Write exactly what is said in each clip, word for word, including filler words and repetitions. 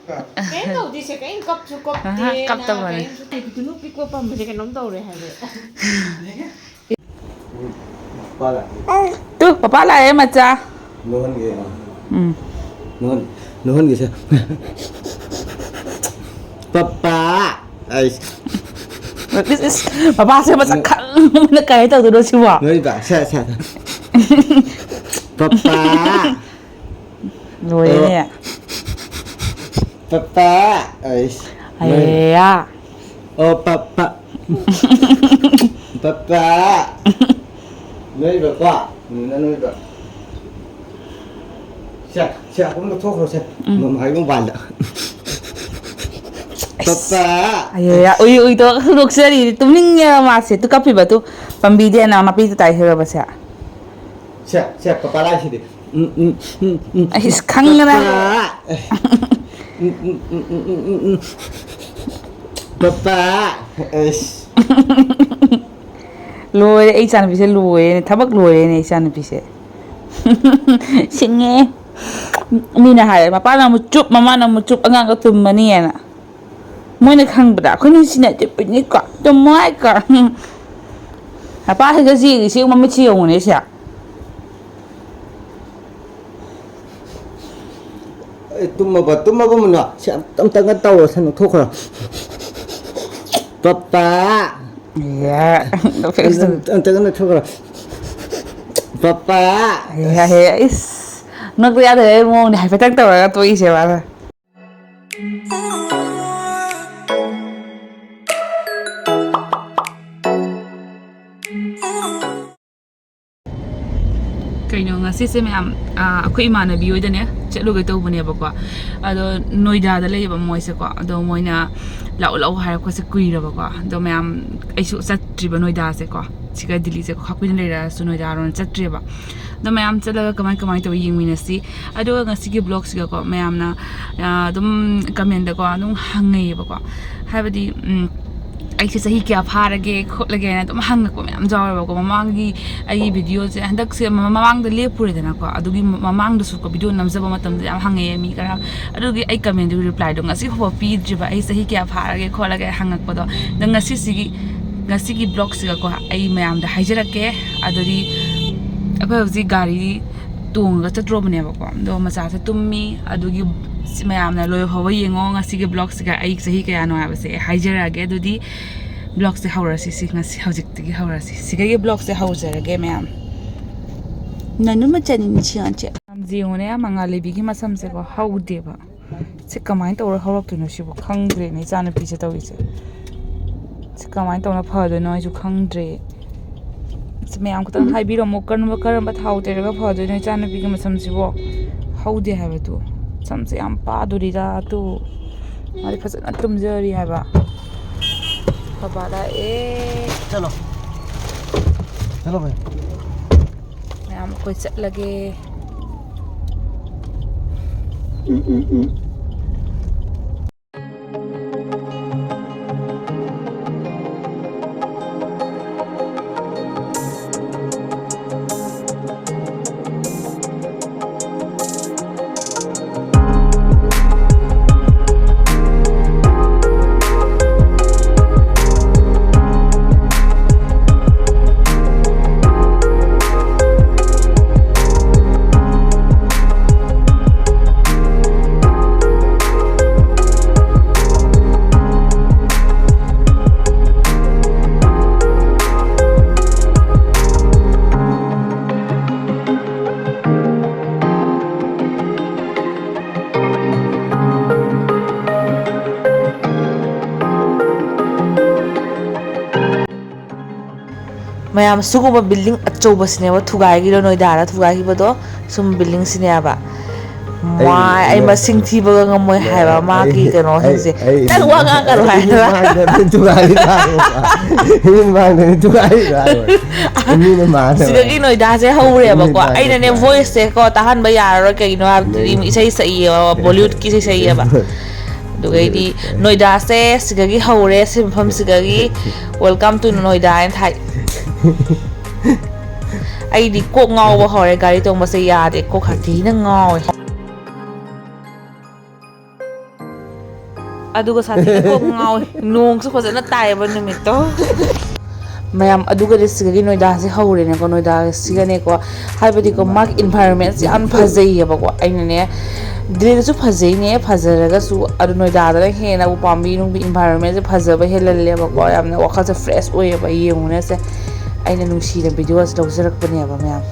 ꯀꯩꯝ ꯇꯧꯗꯦ ꯁꯦ, ꯀꯩꯝ ꯀꯞꯁꯨ ꯀꯞꯇꯦ, ꯑꯍꯥ, ꯀꯞꯇꯕꯅꯦ꯫ ꯅꯥ ꯀꯩꯝꯁꯨ ꯇꯧꯗꯦ꯫ ꯄꯤꯛꯇꯨ ꯄꯤꯛꯄ ꯄꯝꯕꯁꯦ ꯀꯩꯅꯣꯝ ꯇꯧꯔꯦ ꯍꯥꯏꯕ꯫ ꯄꯥ ꯂꯥꯛꯑꯦ꯫ ꯇꯨ ꯄꯄꯥ ꯂꯥꯛꯑꯦ ꯃꯆꯥ꯫ ꯅꯣꯍꯟꯒꯦ꯫ ꯎꯝ꯫ ꯅꯣꯍꯟ ꯅꯣꯍꯟꯒꯦꯁꯦ꯫ ꯄꯄꯥ꯫ ꯑꯩꯁ꯫ ꯏꯁ, ꯏꯁ, ꯄꯄꯥꯁꯦ ꯃꯁꯛ ꯈꯪꯕꯅ ꯀꯃꯥꯏꯅ ꯇꯧꯗꯣꯏꯅꯣ ꯁꯤꯕꯣ? ꯅꯣꯏꯕ ꯁꯦ ꯁꯦ꯫ ꯄꯄꯥ꯫ ꯂꯣꯏꯔꯦꯅꯦ꯫ ꯄꯄꯥ꯫ ꯑꯩꯁ꯫ ꯑꯌꯥ꯫ ꯑꯣ ꯄꯄꯥ꯫ ꯄꯄꯥ꯫ ꯅꯣꯏꯕꯀꯣ꯫ ꯅꯨꯅ ꯅꯣꯏꯕ꯫ ꯁꯦ ꯁꯦ ꯑꯗꯨꯝ ꯂꯧꯊꯣꯛꯈ꯭ꯔꯣ ꯁꯦ꯫ ꯎꯝ꯫ ꯃꯃꯥꯏ ꯃꯄꯥꯟꯗ꯫ ꯄꯄꯥ꯫ ꯑꯌꯥ, ꯎꯏ ꯎꯏ ꯇꯧꯔꯒ ꯅꯣꯛꯆꯔꯤ꯫ ꯇꯨꯝꯅꯤꯡꯉꯦꯕ ꯃꯥꯁꯦ꯫ Two ꯀꯞꯄꯤꯕ two. ꯄꯥꯝꯕꯤꯗꯦꯅ ꯃꯄꯤꯗ ꯇꯥꯏ ꯍꯥꯏꯔꯕꯁꯦ꯫ ꯁꯦ ꯁꯦ ꯄꯄꯥ ꯂꯥꯛꯏꯁꯤꯗꯤ꯫ ꯎꯝ, ꯎꯝ, ꯎꯝ, ꯎꯝ꯫ ꯑꯩꯁ, ꯈꯪꯗꯅ꯫ ꯄꯄꯥ꯫ ꯎꯝ, ꯎꯝ, ꯎꯝ, ꯎꯝ, ꯎꯝ, ꯎꯝ, ꯎꯝ꯫ ꯄꯄꯥ꯫ ꯑꯩꯁ꯫ ꯂꯣꯏꯔꯦ ꯑꯩ ꯏꯆꯥꯅꯨꯄꯤꯁꯦ, ꯂꯣꯏꯔꯦꯅꯦ, ꯊꯕꯛ ꯂꯣꯏꯔꯦꯅꯦ ꯑꯩ ꯏꯆꯥꯅꯨꯄꯤꯁꯦ꯫ ꯁꯤꯡꯉꯦ꯫ ꯃꯤꯅ ꯍꯥꯏꯔꯦ ꯃꯄꯥꯅ ꯑꯃꯨꯛ ꯆꯨꯞ ꯃꯃꯥꯅ ꯑꯃꯨꯛ ꯆꯨꯞ ꯑꯉꯥꯡꯗꯣ ꯇꯨꯝꯃꯅꯤꯅ꯫ ꯃꯣꯏꯅ ꯈꯪꯕꯗ ꯑꯩꯈꯣꯏꯅ ꯁꯤꯟꯅꯗꯣꯏꯕꯅꯤꯀꯣ꯫ ꯇꯨꯝꯃꯣ ꯍꯥꯏꯀꯣ꯫ ꯃꯄꯥꯁꯤꯒ ꯆꯦꯒꯤꯁꯤ ꯃꯃꯤꯠꯁꯤ ꯌꯦꯡꯉꯨꯅꯦ ꯁꯦ꯫ ꯑꯩ ꯇꯨꯝꯃꯕ ꯇꯨꯝꯃꯕ ꯃꯨꯟꯅ ꯁꯤ ꯑꯝꯇꯪꯒ ꯇꯧꯔꯣ ꯁꯦ ꯅꯣꯛꯊꯣꯛꯈ꯭ꯔꯣ꯫ ꯄꯄꯥ꯫ ꯌꯥ꯫ ꯑꯝꯇꯪꯒ ꯅꯣꯛꯊꯣꯛꯈ꯭ꯔꯣ꯫ ꯄꯄꯥ꯫ ꯌꯥꯍꯦ ꯏꯁ꯫ ꯅꯣꯛꯄ ꯌꯥꯗꯕꯩ ꯃꯑꯣꯡꯅꯦ ꯍꯥꯏꯐꯦꯠꯇꯪ ꯇꯧꯔꯒ ꯇꯣꯛꯏꯁꯦ ꯃꯥꯅ꯫ ꯀꯩꯅꯣ ꯉꯁꯤꯁꯦ ꯃꯌꯥꯝ, ꯑꯥ, ꯑꯩꯈꯣꯏ ꯏꯃꯥꯟꯅꯕꯤ ꯍꯣꯏꯗꯅꯦ ꯆꯠꯂꯨꯒꯦ ꯇꯧꯕꯅꯦꯕꯀꯣ꯫ ꯑꯗꯣ ꯅꯣꯏꯗꯥꯗ ꯂꯩꯌꯦꯕ ꯃꯣꯏꯁꯦꯀꯣ꯫ ꯑꯗꯣ ꯃꯣꯏꯅ ꯂꯥꯛꯑꯣ ꯂꯥꯛꯑꯣ ꯍꯥꯏꯔꯛꯄꯁꯦ ꯀꯨꯏꯔꯕꯀꯣ꯫ ꯑꯗꯣ ꯃꯌꯥꯝ ꯑꯩꯁꯨ ꯆꯠꯇ꯭ꯔꯤꯕ ꯅꯣꯏꯗꯥꯁꯦꯀꯣ꯫ ꯁꯤꯒ ꯗꯤꯜꯂꯤꯁꯦ ꯈ꯭ꯋꯥꯛ ꯀꯨꯏꯅ ꯂꯩꯔꯛꯑꯁꯨ ꯅꯣꯏꯗꯥꯔꯣꯝ ꯆꯠꯇ꯭ꯔꯤꯕ꯫ ꯑꯗꯣ ꯃꯌꯥꯝ ꯆꯠꯂꯒ ꯀꯃꯥꯏ ꯀꯃꯥꯏꯅ ꯇꯧꯋꯤ ꯌꯦꯡꯃꯤꯟꯅꯁꯤ꯫ ꯑꯗꯨꯒ ꯉꯁꯤꯒꯤ ꯕ꯭ꯂꯣꯛꯁꯤꯒꯀꯣ ꯃꯌꯥꯝꯅ, ꯑꯥ, ꯑꯗꯨꯝ ꯀꯃꯦꯟꯗꯀꯣ ꯑꯗꯨꯝ ꯍꯪꯅꯩꯌꯦꯕꯀꯣ꯫ ꯍꯥꯏꯕꯗꯤ, ꯎꯝ, ꯑꯩꯁꯦ ꯆꯍꯤ ꯀꯌꯥ ꯐꯥꯔꯒꯦ ꯈꯣꯠꯂꯒꯦꯅ ꯑꯗꯨꯝ ꯍꯪꯉꯛꯄ ꯃꯌꯥꯝ ꯌꯥꯎꯋꯦꯕꯀꯣ꯫ ꯃꯃꯥꯡꯒꯤ ꯑꯩꯒꯤ ꯚꯤꯗꯤꯑꯣꯁꯦ, ꯍꯟꯗꯛꯁꯦ ꯃ- ꯃꯃꯥꯡꯗ ꯂꯦꯞꯄꯨꯔꯦꯗꯅꯀꯣ, ꯑꯗꯨꯒꯤ ꯃ- ꯃꯃꯥꯡꯗꯁꯨ ꯀꯣ ꯚꯤꯗꯤꯑꯣ ꯅꯝꯖꯕ ꯃꯇꯝꯗ ꯌꯥꯝ ꯍꯪꯉꯛꯑꯦ ꯃꯤ ꯈꯔ꯫ ꯑꯗꯨꯒꯤ ꯑꯩ ꯀꯃꯦꯟꯗꯨꯒꯤ ꯔꯤꯄ꯭ꯂꯥꯏꯗꯣ ꯉꯁꯤ ꯐꯥꯎꯕ ꯄꯤꯗ꯭ꯔꯤꯕ, ꯑꯩ ꯆꯍꯤ ꯀꯌꯥ ꯐꯥꯔꯒꯦ ꯈꯣꯠꯂꯒꯦ ꯍꯪꯉꯛꯄꯗꯣ꯫ ꯑꯗꯣ ꯉꯁꯤꯁꯤꯒꯤ ꯉꯁꯤꯒꯤ ꯕ꯭ꯂꯣꯒꯁꯤꯒꯀꯣ ꯑꯩ ꯃꯌꯥꯝꯗ ꯍꯥꯏꯖꯔꯛꯀꯦ꯫ ꯑꯗꯨꯗꯤ ꯑꯩꯈꯣꯏ ꯍꯧꯖꯤꯛ ꯒꯥꯔꯤ ꯇꯣꯡꯉꯒ ꯆꯠꯇ꯭ꯔꯣꯕꯅꯦꯕꯀꯣ, ꯑꯗꯣ ꯃꯆꯥꯁꯦ ꯇꯨꯝꯃꯤ꯫ ꯑꯗꯨꯒꯤ ꯁꯤ ꯃꯌꯥꯝꯅ ꯂꯣꯏ ꯐꯥꯎꯕ ꯌꯦꯡꯉꯣ꯫ ꯉꯁꯤꯒꯤ ꯕ꯭ꯂꯣꯒꯁꯤꯒ ꯑꯩ ꯆꯍꯤ ꯀꯌꯥꯅꯣ ꯍꯥꯏꯕꯁꯦ ꯑꯩ ꯍꯥꯏꯖꯔꯛꯑꯒꯦ꯫ ꯑꯗꯨꯗꯤ ꯕ꯭ꯂꯣꯒꯁꯦ ꯍꯧꯔꯁꯤ꯫ ꯁꯤ ꯉꯁꯤ ꯍꯧꯖꯤꯛꯇꯒꯤ ꯍꯧꯔꯁꯤ꯫ ꯁꯤꯗꯒꯤ ꯕ꯭ꯂꯣꯒꯁꯦ ꯍꯧꯖꯔꯒꯦ ꯃꯌꯥꯝ꯫ ꯅꯅꯨ ꯃꯆꯥꯅꯤ ꯅꯤꯡꯁꯤꯡꯉꯛꯁꯦ꯫ ꯌꯥꯝ ꯌꯦꯡꯉꯨꯅꯦ, ꯃꯉꯥꯜ ꯂꯩꯕꯤꯒꯤ ꯃꯁꯝꯁꯦꯀꯣ ꯍꯧꯗꯦꯕ꯫ ꯁꯤ ꯀꯃꯥꯏꯅ ꯇꯧꯔ ꯍꯧꯔꯛꯇꯣꯏꯅꯣ ꯁꯤꯕꯨ? ꯈꯪꯗ꯭ꯔꯦꯅꯦ ꯏꯆꯥꯅꯨꯄꯤꯁꯦ ꯇꯧꯔꯤꯁꯦ꯫ ꯁꯤ ꯀꯃꯥꯏꯅ ꯇꯧꯅ ꯐꯗꯣꯏꯅꯣ ꯑꯩꯁꯨ ꯈꯪꯗ꯭ꯔꯦ꯫ ꯁꯤ ꯃꯌꯥꯝ ꯈꯤꯇꯪ ꯍꯥꯏꯕꯤꯔꯝꯃꯣ, ꯀꯔꯝꯕ, ꯀꯔꯝꯕ ꯊꯥꯎ ꯇꯩꯔꯒ ꯐꯗꯣꯏꯅꯣ ꯏꯆꯥꯅꯨꯄꯤꯒꯤ ꯃꯁꯝꯁꯤꯕꯣ? ꯍꯧꯗꯦ ꯍꯥꯏꯕꯗꯨ꯫ ꯁꯝꯁꯦ ꯌꯥꯝ ꯄꯥꯗꯣꯔꯤꯔꯥ? ꯑꯗꯨ ꯃꯥꯗꯤ ꯐꯖꯅ ꯇꯨꯝꯖꯔꯤ ꯍꯥꯏꯕ꯫ ꯕꯕꯥ ꯂꯥꯛꯑꯦ꯫ ꯆꯠꯂꯣ꯫ ꯆꯠꯂꯣ ꯚꯥꯏ꯫ ꯃꯌꯥꯝ ꯑꯩꯈꯣꯏ ꯆꯠꯂꯒꯦ꯫ ꯃꯌꯥꯝ, ꯁꯤꯒꯨꯝꯕ ꯕꯤꯜꯗꯤꯡ ꯑꯆꯧꯕꯁꯤꯅꯦꯕ ꯊꯨꯒꯥꯏꯈꯤꯗꯣ, ꯅꯣꯏꯗꯥꯗ ꯊꯨꯒꯥꯏꯈꯤꯕꯗꯣ꯫ ꯁꯨꯝ ꯕꯤꯜꯗꯤꯡꯁꯤꯅꯦꯕ꯫ ꯃꯥꯏ, ꯑꯩ ꯃꯁꯤꯡ ꯊꯤꯕꯒ ꯉꯝꯃꯣꯏ ꯍꯥꯏꯕ ꯃꯥꯒꯤ ꯀꯩꯅꯣꯁꯤꯡꯁꯦ꯫ ꯅꯪ ꯋꯥ ꯉꯥꯡꯒꯅꯨ ꯍꯥꯏꯗꯅ꯫ ꯃꯤꯃꯥꯡꯗꯅꯤ ꯊꯨꯒꯥꯏꯔꯤꯗꯣ ꯍꯥꯏꯕ꯫ ꯃꯤꯅ ꯃꯥꯡꯗꯕ꯫ ꯁꯤꯗꯒꯤ ꯅꯣꯏꯗꯥꯁꯦ ꯍꯧꯔꯦꯕꯀꯣ꯫ ꯃꯤꯃꯥꯡꯗ ꯑꯩꯅꯅꯦ ꯊꯨꯒꯥꯏꯔꯤꯗꯣ꯫ ꯚꯣꯏꯁꯁꯦ ꯀꯣ ꯇꯥꯍꯟꯕ ꯌꯥꯔꯔꯣꯏ, ꯀꯩꯒꯤꯅꯣ ꯍꯥꯏꯕꯗꯨꯗꯤ ꯅꯪ ꯏꯁꯩ ꯁꯛꯏꯌꯦꯕ, ꯕꯣꯂꯤꯋꯨꯗꯀꯤ ꯏꯁꯩ ꯁꯛꯏꯌꯦꯕ꯫ ꯑꯗꯨꯒꯩꯗꯤ ꯅꯣꯏꯗꯥꯁꯦ ꯁꯤꯗꯒꯤ ꯍꯧꯔꯦ, ꯁꯤ ꯃꯐꯝꯁꯤꯗꯒꯤ "Welcome to ꯅꯣꯏꯗꯥ" ꯍꯥꯏꯅ ꯊꯥꯏ꯫ ꯑꯩꯗꯤ ꯀꯣꯛ ꯉꯥꯎꯕ ꯍꯧꯔꯦ, ꯒꯥꯔꯤ ꯇꯣꯡꯕꯁꯦ ꯌꯥꯗꯦ, ꯀꯣꯛ ꯁꯥꯊꯤꯅ ꯉꯥꯎꯋꯦ꯫ ꯑꯗꯨꯒ ꯁꯥꯊꯤꯅ ꯀꯣꯛ ꯉꯥꯎꯋꯦ꯫ ꯅꯣꯡꯁꯨ ꯐꯖꯅ ꯇꯥꯏꯌꯦꯕ ꯅꯨꯃꯤꯠꯇꯣ꯫ ꯃꯌꯥꯝ, ꯑꯗꯨꯒꯗꯤ ꯁꯤꯗꯒꯤ ꯅꯣꯏꯗꯥꯁꯦ ꯍꯧꯔꯦꯅꯦꯀꯣ, ꯅꯣꯏꯗꯥꯁꯤꯒꯅꯦꯀꯣ꯫ ꯍꯥꯏꯕꯗꯤꯀꯣ, ꯃꯥꯒꯤ environment ꯁꯦ ꯌꯥꯝ ꯐꯖꯩꯌꯦꯕꯀꯣ꯫ ꯑꯩꯅꯅꯦ, ꯗꯤꯜꯂꯤꯗꯁꯨ ꯐꯖꯩꯅꯦ, ꯐꯖꯔꯒꯁꯨ ꯑꯗꯨ ꯅꯣꯏꯗꯥꯗꯅ ꯍꯦꯟꯅ ꯎꯄꯥꯝꯕꯤ ꯅꯨꯡꯕꯤ environment ꯁꯦ ꯐꯖꯕ ꯍꯦꯜꯍꯜꯂꯦꯕꯀꯣ꯫ ꯌꯥꯝꯅ ꯋꯥꯈꯜꯁꯦ fresh ꯑꯣꯏꯌꯦꯕ꯫ ꯌꯦꯡꯉꯨꯅꯦꯁꯦ, ꯑꯩꯅ ꯅꯨꯡꯁꯤꯅ video ꯁꯦ ꯂꯧꯖꯔꯛꯄꯅꯦꯕ ꯃꯌꯥꯝ꯫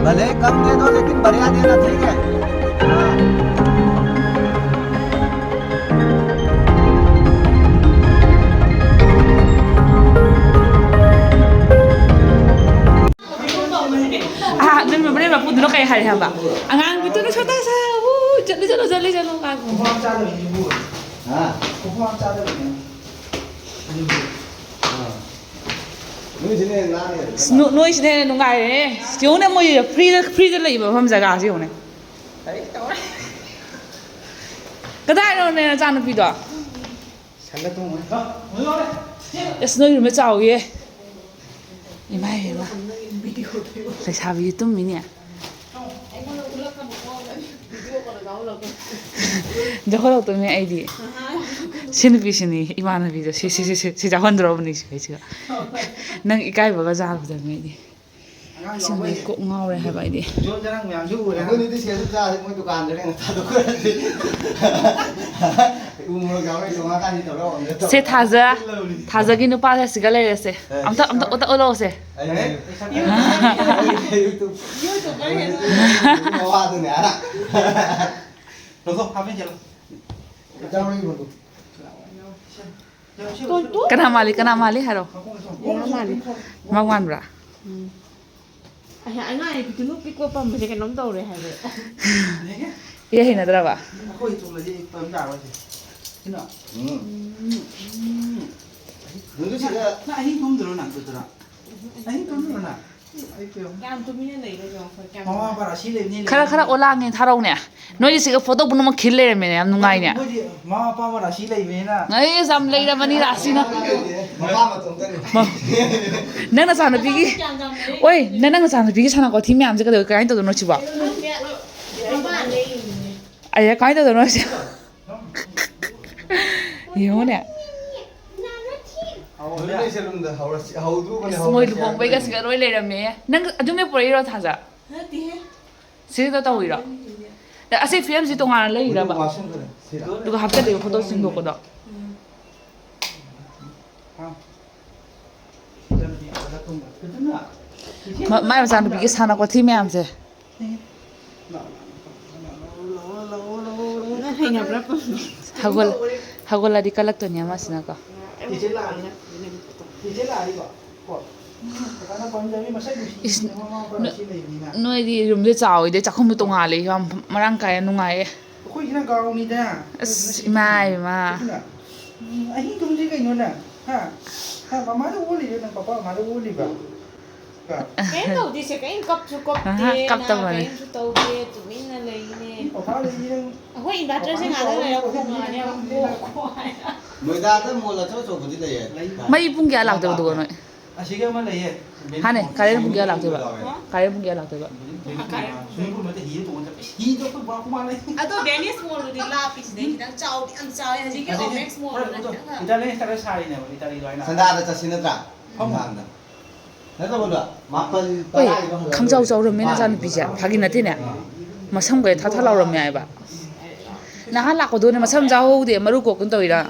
भले ही कम दे दो, लेकिन बढ़िया देना, ठीक है? हाँ। ꯑꯥ, ꯑꯗꯨ ꯃꯣꯔꯦ ꯃꯄꯨꯗꯨꯅ ꯀꯩ ꯍꯥꯏ ꯍꯥꯏꯕ? ꯑꯉꯥꯡꯕꯤꯗꯨꯅ ꯁꯣꯇꯥ ꯁꯥ, ꯎ, ꯆꯠꯂꯨ, ꯆꯠꯂꯨ, ꯆꯠꯂꯨ, ꯆꯠꯂꯨ, ꯉꯥꯡꯉꯨ꯫ ꯈꯣꯡꯄꯥꯛ ꯆꯥꯗꯕꯅꯤ, ꯏꯕꯨꯡꯉꯣ꯫ ꯍꯥ? ꯈꯣꯡꯄꯥꯛ ꯆꯥꯗꯕꯅꯤ꯫ ꯑꯗꯨꯕꯨ꯫ ꯑꯥ꯫ ꯅꯣꯏꯁꯤꯅ ꯍꯦꯟꯅ ꯂꯥꯡꯉꯦ꯫ ꯑꯁ, ꯅꯣ-, ꯅꯣꯏꯁꯤꯅ ꯍꯦꯟꯅ ꯅꯨꯡꯉꯥꯏꯔꯦꯍꯦ꯫ ꯌꯦꯡꯉꯨꯅꯦ, ꯃꯣꯏ free ꯗ, free ꯗ ꯂꯩꯕ ꯃꯐꯝ ꯖꯒꯥꯁꯤ ꯌꯦꯡꯉꯨꯅꯦ꯫ ꯀꯔꯤ ꯇꯧꯔꯦ? ꯀꯗꯥꯏꯅꯣꯅꯦ ꯅꯆꯥꯅꯨꯄꯤꯗꯣ? ꯁꯟꯗ ꯇꯣꯡꯉꯣꯏ꯫ ꯑꯁ, ꯅꯣꯏ ꯔꯨꯝꯗ ꯆꯥꯎꯋꯤꯌꯦ꯫ ꯏꯃꯥ ꯏꯕꯦꯝꯃ꯫ ꯂꯩꯁꯥꯕꯤꯁꯦ ꯇꯨꯝꯃꯤꯅꯦ꯫ ꯖꯒꯣꯏ ꯂꯧꯗꯣꯏꯅꯦ ꯑꯩꯗꯤ꯫ ꯁꯤ ꯅꯨꯄꯤꯁꯤꯅꯤ ꯏꯃꯥꯟꯅꯕꯤꯗꯣ꯫ ꯁꯤ, ꯁꯤ, ꯁꯤ, ꯁꯤ, ꯁꯤ ꯆꯥꯎꯍꯟꯗ꯭ꯔꯕꯅꯤ ꯁꯤ ꯑꯩꯁꯤꯒ꯫ ꯅꯪ ꯏꯀꯥꯏꯕꯒ ꯖꯥꯔꯕꯗꯅꯦ ꯑꯩꯗꯤ꯫ ꯑꯁꯦꯡꯕꯩ ꯀꯣꯛ ꯉꯥꯎꯔꯦ ꯍꯥꯏꯕ ꯑꯩꯗꯤ꯫ ꯖꯣꯟ ꯆꯔꯥꯡ ꯃꯌꯥꯝꯁꯨ ꯎꯔꯦ꯫ ꯑꯩꯈꯣꯏꯅꯤꯗꯤ ꯁꯦꯜꯁꯨ ꯆꯥꯗꯦ, ꯃꯣꯏ ꯗꯨꯀꯥꯟꯗ ꯀꯩꯅꯣ ꯊꯥꯗꯣꯛꯈ꯭ꯔꯗꯤ꯫ ꯎ ꯃꯣꯔꯣꯛ ꯌꯥꯎꯔꯦ, ꯆꯥꯝꯃꯉꯥ ꯀꯥꯟꯗꯤ ꯇꯧꯔ ꯍꯧꯔꯝꯗ ꯇꯧꯔꯦ꯫ ꯁꯦ ꯊꯥꯖ, ꯊꯥꯖꯒꯤ ꯅꯨꯄꯥꯁꯦ ꯁꯤꯒ ꯂꯩꯔꯦꯁꯦ꯫ ꯑꯝꯇ, ꯑꯝꯇ, ꯑꯝꯇ ꯎꯠꯂꯛꯑꯣꯁꯦ꯫ ꯑꯩ, ꯑꯩ, ꯑꯩ, ꯃꯋꯥꯗꯨꯅꯦ, ꯑꯥ꯫ ꯂꯧꯊꯣꯛ, ꯍꯥꯞꯄꯦꯟ ꯁꯦꯠꯂꯣ꯫ ꯀꯅꯥ ꯃꯥꯜꯂꯤ, ꯀꯅꯥ ꯃꯥꯜꯂꯤ ꯍꯥꯏꯔꯣ꯫ ꯃꯥ ꯃꯥꯜꯂꯤ꯫ ꯃꯥ ꯃꯥꯟꯕ꯭ꯔꯥ? ꯎꯝ꯫ ꯑꯩ ꯑꯉꯥꯡ ꯑꯅꯤ ꯄꯤꯛꯇꯨꯅꯨ ꯄꯤꯛꯄ ꯄꯝꯕꯁꯦ ꯀꯩꯅꯣꯝ ꯇꯧꯔꯦ ꯍꯥꯏꯕ꯫ ꯏꯍꯩ ꯍꯩꯅꯗ꯭ꯔꯕ? ꯑꯩꯈꯣꯏ ꯊꯣꯡꯕꯁꯦ ꯄꯝ ꯌꯥꯔꯣꯏꯁꯦ꯫ ꯁꯤꯅ꯫ ꯎꯝ꯫ ꯎꯝ꯫ ꯅꯪ ꯑꯍꯤꯡ ꯇꯨꯝꯗ꯭ꯔꯣ ꯅꯪ, ꯗꯣꯛꯇꯔ? ꯑꯍꯤꯡ ꯇꯨꯝꯗ꯭ꯔꯣ ꯅꯪ? ꯑꯩ ꯀꯩꯅꯣ꯫ ꯌꯥꯝ ꯇꯨꯃꯤꯟꯅ ꯂꯩꯕ ꯌꯥꯝ ꯐꯩ꯫ ꯃꯃꯥ ꯃꯄꯥ ꯔꯥꯁꯤ ꯂꯩꯕꯅꯤ, ꯈꯔ, ꯈꯔ ꯂꯩꯕꯅꯤ꯫ ꯑꯣꯂꯥꯡꯉꯦ ꯊꯥꯔꯛꯎꯅꯦ꯫ ꯅꯣꯏꯗꯤ ꯁꯤꯒ ꯐꯣꯇꯣ ꯄꯨꯝꯅꯃꯛ ꯈꯤꯜ ꯂꯩꯔꯝꯃꯦꯅꯦ, ꯌꯥꯝ ꯅꯨꯡꯉꯥꯏꯅꯦ꯫ ꯃꯣꯏꯗꯤ ꯃꯃꯥ ꯃꯄꯥ ꯑꯃ ꯔꯥꯁꯤ ꯂꯩꯕꯅꯤꯅ꯫ ꯑꯩ ꯌꯥꯝ ꯂꯩꯔꯕꯅꯤ ꯔꯥꯁꯤꯅ꯫ ꯃꯄꯥ ꯃꯇꯣꯝꯇꯅꯤ꯫ ꯃ-, ꯅꯪ ꯅꯆꯥꯅꯨꯄꯤꯒꯤ, ꯑꯣꯏ, ꯅꯪ, ꯅꯪ ꯅꯆꯥꯅꯨꯄꯤꯒꯤ ꯁꯅꯥ ꯀꯣꯊꯤ ꯃꯌꯥꯝꯁꯦ ꯀꯩꯗꯧ-, ꯀꯃꯥꯏꯅ ꯇꯧꯗꯣꯏꯅꯣ ꯁꯤꯕꯣ? ꯃꯃꯥ ꯂꯩꯔꯤꯅꯦ꯫ ꯑꯩ ꯀꯃꯥꯏꯅ ꯇꯧꯗꯣꯏꯅꯣ ꯁꯤ? ꯌꯦꯡꯉꯨꯅꯦ꯫ ꯂꯣꯏ ꯂꯩꯁꯜꯂꯨꯝꯗ ꯍꯧꯔꯁꯤ, ꯍꯧꯗ꯭ꯔꯨꯕꯅꯦ, ꯑꯁ, ꯃꯣꯏ ꯍꯧꯔꯁꯤ ꯂꯨꯍꯣꯡꯕꯩꯒ ꯍꯥꯏꯔꯝꯕꯅꯤ꯫ ꯁꯤꯒ ꯂꯣꯏ ꯂꯩꯔꯝꯃꯦ꯫ ꯅꯪ ꯑꯗꯨꯝꯅ ꯄꯨꯔꯛꯏꯔꯣ, ꯊꯥꯖ? ꯅꯠꯇꯦꯍꯦ꯫ ꯁꯤꯗ ꯇꯧꯔꯤꯔꯣ? ꯑꯁꯤ ꯐ꯭ꯔꯦꯝꯁꯤ ꯇꯣꯉꯥꯟꯅ ꯂꯩꯔꯕ? ꯃꯗꯨ ꯋꯥꯁꯔꯨꯝꯗ ꯂꯩ꯫ ꯁꯤꯗ꯫ ꯑꯗꯨꯒ ꯍꯥꯞꯆꯜꯂꯤꯕ ꯐꯣꯇꯣ ꯆꯤꯡꯊꯣꯛꯄꯗꯣ? ꯎꯝ꯫ ꯍꯥ? ꯃ-, ꯃꯥꯏ ꯃꯆꯥꯅꯨꯄꯤꯒꯤ ꯁꯥꯟꯅ ꯈꯣꯠꯊꯤ ꯃꯌꯥꯝꯁꯦ꯫ ꯅꯪ ꯍꯩꯅꯕ꯭ꯔꯥ? ꯍꯧꯒꯠ-, ꯍꯧꯒꯠꯂꯗꯤ ꯀꯜꯂꯛꯇꯣꯏꯅꯦ ꯑꯃꯁꯤꯅꯀꯣ꯫ ꯏꯁ, ꯅꯣ-, ꯅꯣꯏꯗꯤ ꯔꯨꯝꯁꯦ ꯆꯥꯎꯋꯤꯗ, ꯆꯥꯛꯈꯨꯝꯁꯨ ꯇꯣꯡꯉꯥꯜꯂꯦ, ꯌꯥꯝ ꯃꯔꯥꯡ ꯀꯥꯏꯅ ꯅꯨꯡꯉꯥꯏꯌꯦ꯫ ꯑꯩꯈꯣꯏꯁꯤꯅ ꯒ꯭ꯔꯥꯎꯟꯅꯤꯗ꯫ ꯑꯁ, ꯏꯃꯥ, ꯏꯃꯥ꯫ ꯑꯗꯨꯅ, ꯎꯝ, ꯑꯍꯤꯡ ꯇꯨꯝꯁꯤ ꯀꯩꯅꯣ ꯅꯪ? ꯍꯥ? ꯍꯥ, ꯃꯃꯥꯗ ꯑꯣꯜꯂꯤꯔꯣ ꯅꯪ? ꯄꯄꯥ ꯃꯃꯥꯗ ꯑꯣꯜꯂꯤꯕ? ꯀ-, ꯀꯩꯝ ꯇꯧꯗꯦ ꯁꯦ, ꯀꯩꯝ ꯀꯞꯁꯨ ꯀꯞꯇꯦ, ꯑꯍꯥ, ꯅꯥ ꯀꯞꯇꯕꯅꯦ꯫ ꯀꯩꯝꯁꯨ ꯇꯧꯗꯦ, ꯇꯨꯃꯤꯟꯅ ꯂꯩꯅꯦ꯫ ꯄꯄꯥ ꯂꯩꯔꯤ ꯅꯪ? ꯑꯩꯈꯣꯏ inverterꯁꯦ ꯄꯄꯥꯅ ꯉꯥꯏꯍꯥꯛ ꯂꯩꯔꯒ ꯀꯧꯔꯤ ꯈꯣꯡꯉꯛꯑꯅꯤ, ꯅꯪ? ꯑꯃꯨꯛ ꯈꯣꯡꯉꯛꯑꯅꯤ꯫ ꯅꯣꯏꯗꯥꯗ ꯃꯣꯜ ꯑꯆꯧ ꯑꯆꯧꯕꯗꯤ ꯂꯩꯌꯦ꯫ ꯂꯩ꯫ ꯃꯩ ꯄꯨꯡ ꯀꯌꯥ ꯂꯥꯛꯇꯣꯏꯕ ꯑꯗꯨꯒ ꯅꯣꯏ? ꯑꯁꯤꯒꯤ ꯑꯃ ꯂꯩꯌꯦ꯫ ꯍꯥꯟꯅ ꯀꯥꯂꯦꯟ ꯄꯨꯡ ꯀꯌꯥ ꯂꯥꯛꯇꯣꯏꯕ? ꯀꯥꯂꯦꯟ ꯄꯨꯡ ꯀꯌꯥ ꯂꯥꯛꯇꯣꯏꯕ? ꯑꯗꯣ ꯚꯦꯅꯤꯁ ꯃꯣꯜꯗꯨꯗꯤ ꯂꯥꯞꯄꯤ, ꯁꯤꯗꯩ ꯈꯤꯇꯪ ꯆꯥꯎꯗꯤ ꯌꯥꯝ ꯆꯥꯎꯋꯦ꯫ ꯍꯧꯖꯤꯛꯀꯤ ꯑꯣꯃꯦꯛꯁ ꯃꯣꯜꯗꯨꯅ ꯈꯤꯇꯪ ꯏꯇꯥꯂꯤꯌꯟ ꯁ꯭ꯇꯥꯏꯜꯗ ꯁꯥꯔꯤꯅꯦꯕ ꯏꯇꯥꯂꯤꯗꯣ ꯑꯩꯅ ꯁꯟꯗꯥꯗ ꯆꯠꯁꯤ ꯅꯠꯇ꯭ꯔꯥ? ꯅꯨꯡꯗꯥꯡꯗ ꯅꯠꯇ꯭ꯔ ꯕꯣꯜꯗꯣ? ꯃꯥꯄꯜ ꯍꯣꯏ, ꯇꯔꯥꯒꯤꯗꯣ ꯍꯜꯂꯛꯑꯣ꯫ ꯈꯪꯆꯥꯎ ꯆꯥꯎꯔꯝꯃꯦ ꯅꯆꯥꯅꯨꯄꯤꯁꯦ꯫ ꯐꯥꯒꯤ ꯅꯠꯇꯦꯅꯦ꯫ ꯃꯁꯝꯒ ꯊꯥ ꯊꯥ ꯂꯥꯎꯔꯝꯃꯦ ꯍꯥꯏꯕ꯫ ꯅꯍꯥꯟ ꯂꯥꯛꯄꯗꯨꯅꯦ ꯃꯁꯝ ꯆꯥꯍꯧꯗꯦ, ꯃꯔꯨ ꯀꯣꯛꯇꯅ ꯇꯧꯔꯤꯔꯥ?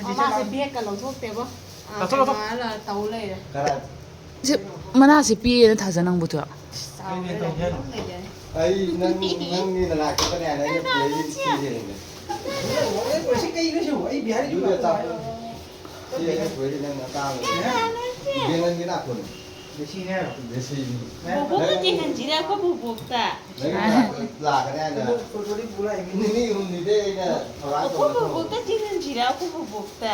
ꯃꯃꯥꯁꯦ ꯕꯦꯒꯀ ꯂꯧꯊꯣꯛꯇꯦꯕꯣ꯫ ꯑꯥ, ꯀꯩꯅꯣ ꯍꯥꯏꯔ ꯇꯧ ꯂꯩꯔꯦ꯫ ꯀꯔꯥꯏ? ꯁꯤ ꯃꯅꯥꯁꯤ ꯄꯤꯌꯦꯅ ꯊꯥꯖꯅꯤꯡꯕꯗꯣ꯫ ꯆꯥꯎꯔꯦ, ꯑꯗꯨꯝ ꯂꯩꯖꯔꯦ꯫ ꯑꯩ ꯅꯪ ꯅꯪꯒꯤ ꯅꯅꯥꯛꯇ ꯀꯅꯥꯅ ꯑꯩꯅ ꯄꯨꯔꯛꯏꯁꯦ ꯁꯤꯁꯦ ꯌꯦꯡꯉꯦ꯫ ꯁꯤ ꯀꯩꯅꯣ ꯁꯤꯕꯨ? ꯑꯩ ꯕꯤꯍꯥꯔꯤ ꯌꯨꯝꯗ ꯆꯥꯎ꯫ ꯁꯤ ꯑꯩꯅ ꯄꯨꯔꯛꯏꯁꯦ ꯅꯪ ꯑꯇꯥꯡꯕꯅꯦ꯫ ꯕꯦꯡꯒꯟꯒꯤ ꯅꯥꯈꯣꯟꯅꯦ꯫ ꯗꯦꯁꯤꯅꯦ ꯍꯥꯏꯔꯣ? ꯗꯦꯁꯤꯅꯤ꯫ ꯕꯣꯕꯣꯛꯇ ꯆꯦꯟꯍꯟꯁꯤꯔ ꯑꯩꯈꯣꯏ ꯕꯣꯕꯣꯛꯇ? ꯅꯪꯒꯤ ꯅꯅꯥꯛꯇ ꯂꯥꯛꯀꯅꯤ ꯍꯥꯏꯅ ꯐꯣꯇꯣꯗꯤ ꯄꯨ ꯂꯥꯛꯏ ꯃꯤ꯫ ꯅꯤꯅꯤ ꯍꯨꯝꯅꯤꯗꯩ ꯑꯩꯅ ꯊꯧꯔꯥꯡ ꯑꯩꯈꯣꯏ ꯇꯧꯔ ꯕꯣꯕꯣꯛꯇ ꯆꯦꯟꯍꯟꯁꯤꯔ ꯑꯩꯈꯣꯏ ꯕꯣꯕꯣꯛꯇ?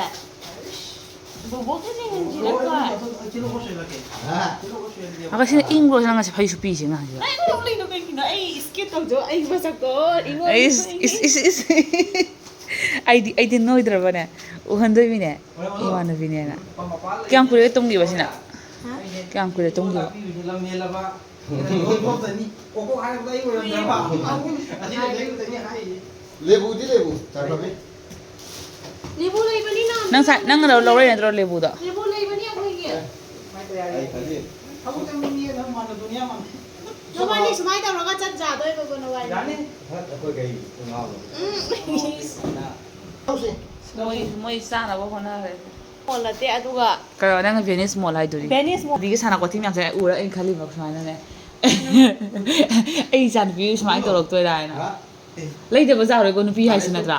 ꯕꯣꯕꯣꯛꯇ ꯆꯦꯟꯍꯟꯁꯤꯔ ꯑꯣ, ꯑꯩꯈꯣꯏ? ꯑꯩ ꯐꯣꯇꯣ ꯁꯤꯜꯂꯛꯑꯣ ꯁꯤꯜꯂꯛꯀꯦ꯫ ꯍꯥ? ꯁꯤꯜꯂꯛꯑꯣ ꯁꯤꯜꯂꯛꯑꯣ꯫ ꯑꯒ ꯁꯤꯅ ꯏꯪꯕ꯭ꯔꯣ ꯅꯪ ꯉꯁꯤ ꯐꯩꯁꯨ ꯄꯤꯁꯦ ꯉꯥꯡꯁꯤꯕ? ꯅꯪ ꯅꯣꯛꯂꯤꯗꯣ ꯀꯩꯒꯤꯅꯣ? ꯑꯩ ꯏꯁꯀꯦꯠ ꯇꯧꯖꯧ, ꯑꯩ ꯃꯁꯛꯇꯣ ꯑꯩꯉꯣꯟꯗ ꯑꯩꯁ ꯏꯁ ꯏꯁ ꯏꯁ ꯑꯩꯗꯤ ꯑꯩꯗꯤ ꯅꯣꯏꯗ꯭ꯔꯕꯅꯦ? ꯎꯍꯟꯗꯣꯏꯃꯤꯅꯦ ꯏꯃꯥꯟꯅꯕꯤꯅꯦꯅ꯫ ꯀꯌꯥꯝ ꯀꯨꯏꯔꯦ ꯇꯨꯝꯈꯤꯕꯁꯤꯅ? ꯀꯌꯥꯝ ꯀꯨꯏꯔꯦ ꯇꯨꯝꯈꯤꯕ? ꯂꯝ ꯍꯦꯜꯂꯕ ꯂꯣꯏꯊꯣꯛꯇꯅꯤ꯫ ꯀꯣꯀꯣ ꯍꯥꯏꯔꯛꯄꯗ ꯑꯩ ꯑꯣꯏꯔꯝꯗ꯭ꯔꯕ꯫ ꯑꯁꯤꯅ ꯂꯩꯔꯨꯗꯅꯤ ꯍꯥꯏꯔꯤꯁꯦ꯫ ꯂꯦꯕꯨꯗꯤ ꯂꯦꯕꯨ ꯆꯥꯏꯐꯕꯤ꯫ ꯂꯦꯕꯨ ꯂꯩꯕꯅꯤꯅ ꯅꯪ ꯁꯥ- ꯅꯪꯅ ꯂꯧ- ꯂꯧꯔꯛꯏ ꯅꯠꯇ꯭ꯔꯣ ꯂꯦꯕꯨꯗꯣ? ꯂꯦꯕꯨ ꯂꯩꯕꯅꯤ ꯑꯩꯈꯣꯏꯒꯤ꯫ ꯑꯩ ꯈꯜꯂꯤ꯫ ꯊꯕꯛ ꯆꯪꯕ ꯃꯤ ꯑꯗꯨꯝ ꯃꯥꯟꯅ ꯗꯨꯅꯤꯌꯥ ꯃꯥꯟꯅ꯫ ꯅꯕꯥꯅꯤ ꯁꯨꯃꯥꯏꯅ ꯇꯧꯔꯒ ꯆꯠ ꯌꯥꯗꯣꯏꯕꯀꯣ ꯅꯕꯥꯅꯤ꯫ ꯌꯥꯅꯤ꯫ ꯍꯠ ꯑꯩꯈꯣꯏ ꯀꯩ ꯉꯥꯎꯕ꯫ ꯎꯝ꯫ ꯇꯧꯁꯤ꯫ ꯃꯣꯏ ꯃꯣꯏ ꯆꯥꯅꯕ ꯍꯣꯠꯅꯈ꯭ꯔꯦ꯫ ꯃꯣꯜ ꯅꯠꯇꯦ ꯑꯗꯨꯒ ꯀꯩꯅꯣ ꯅꯪꯅ ꯚꯦꯅꯤꯁ ꯃꯣꯜ ꯍꯥꯏꯗꯨꯗꯤ? ꯚꯦꯅꯤꯁ ꯃꯣꯜ꯫ ꯑꯗꯨꯒꯤ ꯁꯥꯟꯅ ꯀꯣꯊꯤ ꯃꯌꯥꯝꯁꯦ ꯎꯔ ꯑꯩꯅ ꯈꯜꯂꯤꯕ ꯁꯨꯃꯥꯏꯅꯅꯦ꯫ ꯑꯩ ꯏꯆꯥꯅꯨꯄꯤ ꯁꯨꯃꯥꯏꯅ ꯇꯧꯔꯛꯇꯣꯏꯔꯥ ꯍꯥꯏꯅ꯫ ꯍꯥ? ꯂꯩꯇꯕ ꯌꯥꯔꯣꯏꯀꯣ ꯅꯨꯄꯤ ꯍꯥꯏꯁꯤ ꯅꯠꯇ꯭ꯔꯥ?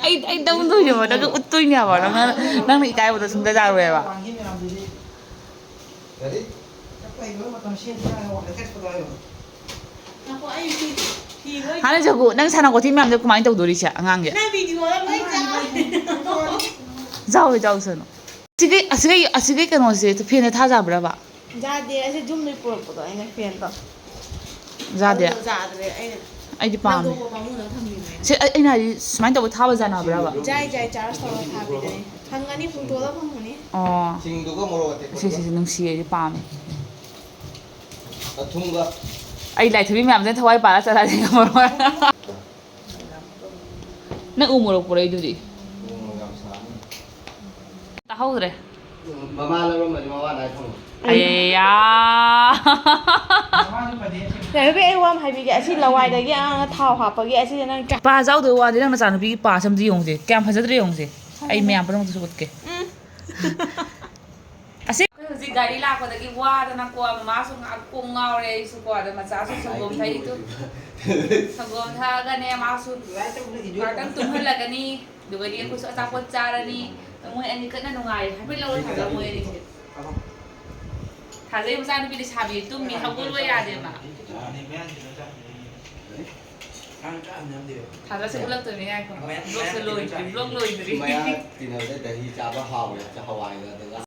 ꯑꯩ ꯑꯩ ꯇꯧꯗꯣꯏꯅꯦꯕ ꯅꯪꯅ ꯎꯠꯇꯣꯏꯅꯦꯕ ꯅꯪꯅ ꯅꯪꯅ ꯏꯀꯥꯏꯕꯗꯣ ꯁꯨꯡꯗ ꯌꯥꯔꯣꯏꯕ꯫ ꯀꯔꯤ? ꯉꯥꯏꯈꯣ, ꯑꯩ ꯐꯤ, ꯐꯤ ꯂꯣꯏ ꯍꯥꯟꯅ ꯖꯒꯨ ꯅꯪ ꯁꯥꯟꯅ ꯀꯣꯊꯤ ꯃꯌꯥꯝꯗꯣ ꯀꯃꯥꯏꯅ ꯇꯧꯗꯣꯔꯤꯁꯦ ꯑꯉꯥꯡꯒꯤ? ꯅꯪ ꯚꯤꯗꯤꯑꯣꯗ ꯂꯣꯏ ꯆꯥꯎꯔꯦ꯫ ꯌꯥꯎꯋꯦ ꯌꯥꯎꯁꯅꯨ꯫ ꯑꯁꯤꯒꯤ ꯑꯁꯤꯒꯤ ꯑꯁꯤꯒꯤ ꯀꯩꯅꯣꯁꯦ ꯐꯦꯟꯗ ꯊꯥꯖꯕ꯭ꯔꯕ? ꯌꯥꯗꯦ, ꯑꯁꯤ ꯖꯨꯝꯗꯩ ꯄꯨꯔꯛꯄꯗꯣ ꯑꯩꯅ ꯐꯦꯟꯗꯣ꯫ ꯌꯥꯗꯦ? ꯑꯗꯨꯗꯣ ꯌꯥꯗ꯭ꯔꯦ꯫ ꯑꯩꯅ ꯑꯩꯗꯤ ꯄꯥꯝꯃꯦ꯫ ꯂꯪꯊꯣꯛꯄ ꯄꯥꯝꯃꯨꯗꯅ ꯊꯝꯕꯤꯕꯅꯦ꯫ ꯁꯤ ꯑꯩ, ꯑꯩꯅ ꯍꯥꯏꯗꯤ ꯁꯨꯃꯥꯏꯅ ꯇꯧꯕ ꯊꯥꯕ ꯌꯥꯅꯕ꯭ꯔꯕ? ꯌꯥꯏ, ꯌꯥꯏ, ꯆꯥꯔꯖ ꯇꯧꯔ ꯊꯥꯕꯤꯗꯣꯏꯅꯦ꯫ ꯐꯪꯒꯅꯤ, ꯄꯨꯡꯇꯣꯗ ꯐꯪꯒꯅꯤ꯫ ꯑꯣ꯫ ꯁꯤꯡꯗꯨꯒ ꯃꯣꯔꯣꯛ ꯑꯇꯦꯛꯄꯗꯨꯒ꯫ ꯁꯤ, ꯁꯤ, ꯁꯤ, ꯅꯨꯡꯁꯤꯌꯦ, ꯑꯩꯗꯤ ꯄꯥꯝꯃꯦ꯫ ꯑꯊꯨꯝꯒ꯫ ꯑꯩ ꯂꯥꯏꯊꯕꯤ ꯃꯌꯥꯝꯁꯤꯅ ꯊꯋꯥꯏ ꯄꯥꯜꯂ ꯆꯠꯂꯗꯤ ꯉꯝꯃꯔꯣꯏ꯫ ꯅꯪ ꯎ ꯃꯣꯔꯣꯛ ꯄꯨꯔꯛꯏꯗꯨꯗꯤ? ꯎ ꯃꯣꯔꯣꯛ ꯌꯥꯝ ꯁꯥꯕꯅꯤ꯫ ꯇꯥꯍꯧꯗ꯭ꯔꯦ꯫ ꯃꯃꯥ ꯂꯧꯔꯝꯕꯅꯤ, ꯃꯃꯥ ꯂꯥꯏ ꯐꯪꯉꯣꯏ꯫ ꯑꯌꯥ꯫ ꯌꯥꯔꯦꯕꯦ, ꯑꯩ ꯋꯥ ꯑꯃ ꯍꯥꯏꯕꯤꯒꯦ꯫ ꯑꯁꯤ ꯂꯋꯥꯏꯗꯒꯤ ꯑꯉꯥꯡꯅ ꯊꯥꯎ ꯍꯥꯞꯄꯒꯤ ꯑꯁꯤꯗ ꯅꯪ ꯆꯥ- ꯄꯥ ꯌꯥꯎꯗꯕ ꯋꯥꯗꯤ ꯅꯪ ꯅꯆꯥꯅꯨꯄꯤꯒꯤ ꯄꯥꯁꯦ ꯑꯝꯇ ꯌꯦꯡꯉꯨꯁꯦ꯫ ꯀꯌꯥꯝ ꯐꯖꯗ꯭ꯔꯦ ꯌꯦꯡꯉꯨꯁꯦ꯫ ꯑꯩ ꯃꯌꯥꯝ ꯄꯨꯝꯅꯃꯛꯇꯁꯨ ꯎꯠꯀꯦ꯫ ꯎꯝ꯫ ꯑꯁꯤ ꯑꯩꯈꯣꯏ ꯍꯧꯖꯤꯛ ꯒꯥꯔꯤ ꯂꯥꯛꯄꯗꯒꯤ ꯋꯥꯗꯅꯀꯣ, ꯃꯃꯥꯁꯨ ꯉꯥꯏꯍꯥꯛ ꯀꯣꯛ ꯉꯥꯎꯔꯦ, ꯑꯩꯁꯨꯀꯣ꯫ ꯑꯗ ꯃꯆꯥꯁꯨ ꯁꯪꯒꯣꯝ ꯊꯛꯏꯗꯨ꯫ ꯁꯪꯒꯣꯝ ꯊꯛꯑꯒꯅꯦ, ꯃꯥꯁꯨ ꯉꯥꯏꯍꯥꯛꯇꯪ ꯇꯨꯝꯍꯜꯂꯒꯅꯤ꯫ ꯑꯗꯨꯒꯗꯤ ꯑꯩꯈꯣꯏꯁꯨ ꯑꯆꯥꯄꯣꯠ ꯆꯥꯔꯅꯤ꯫ ꯃꯣꯏ ꯑꯅꯤ ꯀꯟꯅ ꯅꯨꯡꯉꯥꯏꯔꯤ꯫ ꯍꯥꯏꯐꯦꯠ ꯂꯧꯔ ꯊꯥꯖ ꯃꯣꯏ ꯑꯅꯤꯁꯦ꯫ ꯊꯥꯖꯩ ꯃꯆꯥꯅꯨꯄꯤ ꯂꯩꯁꯥꯕꯤ ꯇꯨꯝꯃꯤ, ꯍꯧꯒꯠꯂꯣ ꯌꯥꯗꯦꯕ꯫ ꯊꯥꯖꯁꯦ ꯎꯠꯂꯛꯇꯣꯏꯅꯦ, ꯉꯥꯏꯈꯣ꯫ ꯕ꯭ꯂꯣꯛꯁꯦ ꯂꯣꯏꯗ꯭ꯔꯤ, ꯕ꯭ꯂꯣꯛ ꯂꯣꯏꯗ꯭ꯔꯤ꯫ ꯃꯌꯥ ꯇꯤꯟꯅꯕꯗ ꯗꯍꯤ ꯆꯥꯕ ꯍꯥꯎꯔꯦ, ꯍꯋꯥꯏꯒ ꯑꯗꯨꯒ꯫